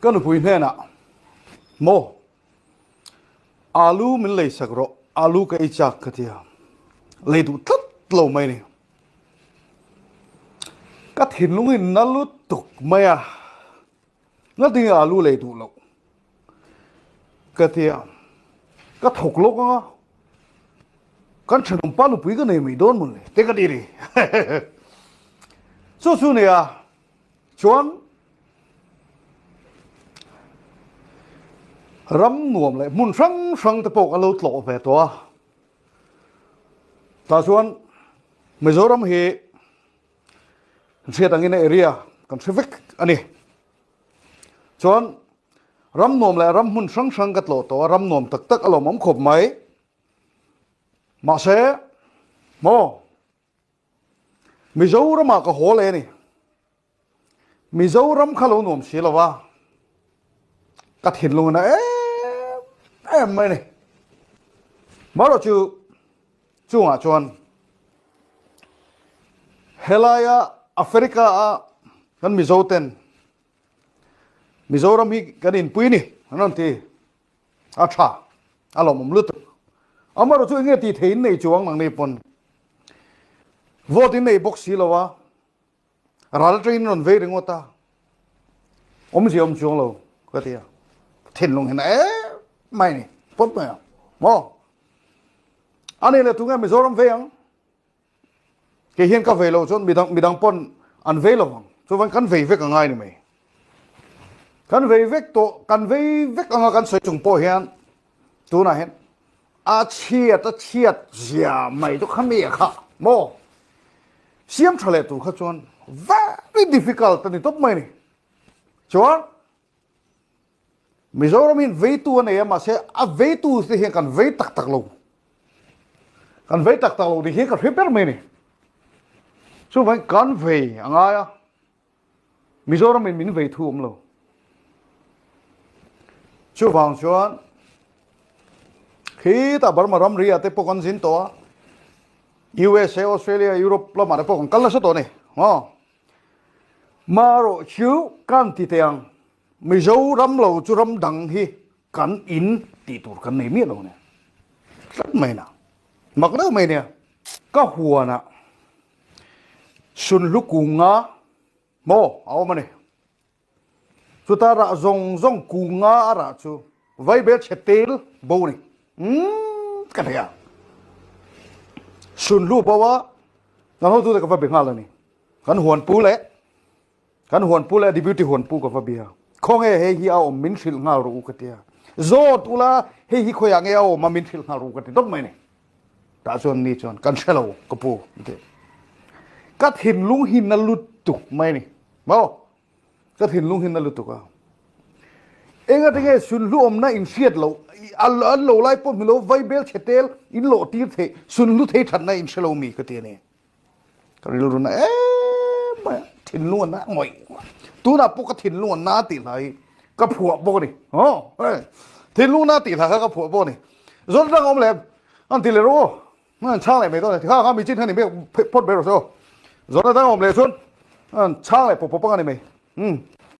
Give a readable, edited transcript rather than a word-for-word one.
Ka nupui hnenah, Maw, alu min lei sak rawh, alu ka ei chak ka ti a, lei duh tlat lo mai ni. Ka thinlung in na lutuk mai a, ngatinge alu lei duh loh ka ti a, ka thawk lawk ang a, kan thenawm pa nupui ka nei mai dawn mawle te ka ti ni. Chu chu nia. Chuan ram nuam leh hmun hrang hrang te pawh kan lo tlawh ve tawh a. Tah chuan Mizoram hi kan hriat angin a area kan hre vek a ni. Chuan ram nuam leh ram hmun hrang hrang ka tlawh tawh a, ram nuam tak tak a lawmawm khawp mai. Mahse maw Mizoramah ka haw leh a ni. Mizoram kha lo nuam si lo a, ka thinlung in a em em mai a ni. Marawh chu chungah chuan helaia Africa a kan Mizo ten Mizoram hi kan inpui a ni an rawn ti. A tha, a lawmawm lutuk. Amaherawh chu enge tih theih in nei chuang nang nei pawn vote in nei bawk si lo a, ral atangin in rawn vei ringawt a, awmzia awm chuang lo ka ti a, thinlung hian a em mai ni, pawt mai ang maw? A nih leh tunge Mizoram vei ang? Kei hian ka vei loh chuan midang midang pawn an vei lo vang. Chuvan kan vei vek a ngai ni mai. Kan vei vek tawh, kan vei vek anga kan sawi chung pawh hian tunah hian a chhiat a chhiat zia mai chu khami a kha maw? Siam tha leh tur kha chuan very difficult a ni tawp mai ni. Chuan Mizoram hian veitu a nei a, mahse a veitu te hian kan vei tak tak lo. Kan vei tak tak lo tih hi ka hre ber mai a ni. Chuvangin kan vei a ngai a, Mizoram in min vei thu awm lo. Chuvang chuan khitah Burma ramri ah te pawh kan zin tawh a, USA, Australia, Europe lamah te pawh kan kal nasa tawh a ni. Aw. Marawh chu kan ti teh ang, Mizoram lo chu ram dang hi kan in tih tur kan nei miah lo nia. Tlat mai na. Mak deuh mai nia. Ka huanah Sunhlu kunga maw a awm a ni. Chuta rah zawng zawng kunga a rah chu vaibel chhe tel bo a ni. Umm ka thei a. Sunhlu bo a kan hotute ka va be nghal a ni. Kan huan pu leh kan huan pu leh deputy huan pu ka va bia. Khawnge hei hi a awm min hrilh nghal rawh u ka tia. Zawt ula hei hi khawiah nge a awm a min hrilh nghal rawh u ka ti dawp mai ni. Tah chuan ni chuan kan hre lo ka pu an ti. Ka thinlung hi na lutuk mai ni. Maw? Ka thinlung hi na lutuk a. Engati nge sunhlu awmna in hriat loh an lo lai pawh hmilo vaibel chhe tel in lawh tir theih sunhlu thei thatna in hre lo mi ka ti a ni. Ka rilru na em mai a, thinlung a na ngawih ngawih. Tunah pawh ka thinlung a na tih hla hi ka phuah bawk a ni. Aw, hei, thinlung na tih hla kha ka phuah bawk a ni. Zawt dang awm leh an ti leh rawh aw. An chhang leh mai dawn a ni. Kha kha mi chin kha ni mai phawt ber rawh se aw. Zawt dang awm leh chuan an chhang leh pawp pawp ang a ni mai. Umm.